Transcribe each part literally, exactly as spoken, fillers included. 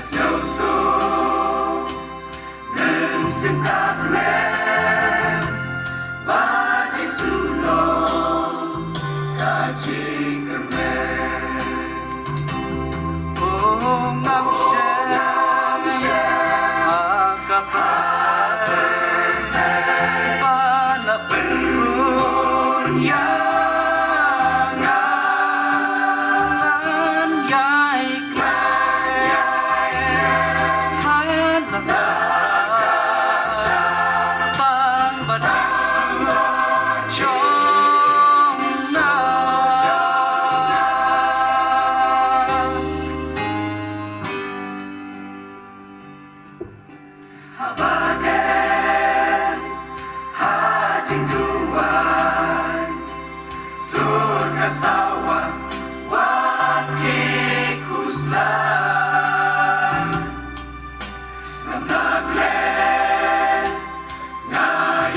Sngewsuk, mynsiem ka kmen ba Jisu long ka jingkyrmen. O ngam shym, ngam shym ha ka pyrthei ba la pynrung ïa nga. Ngan ïai Haba dep ha jingduwai, sur ka sawa wat khie khuslai. Ngam da klet, nga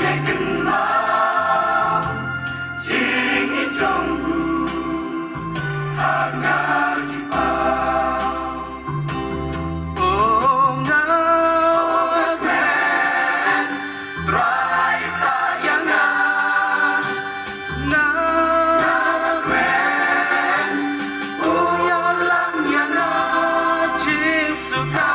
ïai kynmaw jingim jong u ha nga ki paw. O nga kren, Trai, ta ïa nga, nga kren, u ïalam ïa nga, Jisu ka